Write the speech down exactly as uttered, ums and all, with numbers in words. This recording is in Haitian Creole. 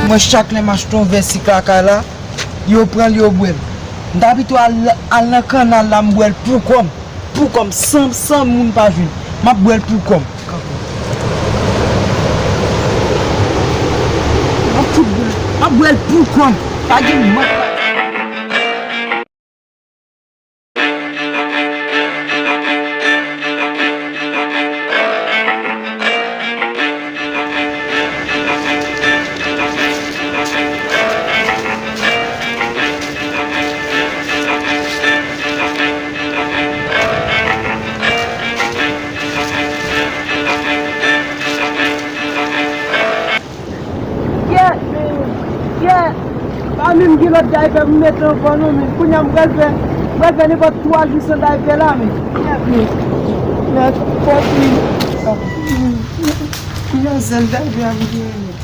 Mwen, chak lè m achte yon vè sik lakay la, yo pran l, yo bwè l. M ta pito al, al nan kannal la, m bwè l pou kò m. Pou kò m, san, san moun pa jwenn. M ap bwè l pou kò m. M ap tout bwè l. M ap bwè l pou kò m. Pa gen mank. Kèt, men, kèt. Pa menm gen lòt daypè pou m mete ankò non, men kounye a m pral fè, m pral fè nenpòt twa jou san daypè la, men. Kèt, men. Kèt, fòti. Ki yon sèl daypè a m gen, men.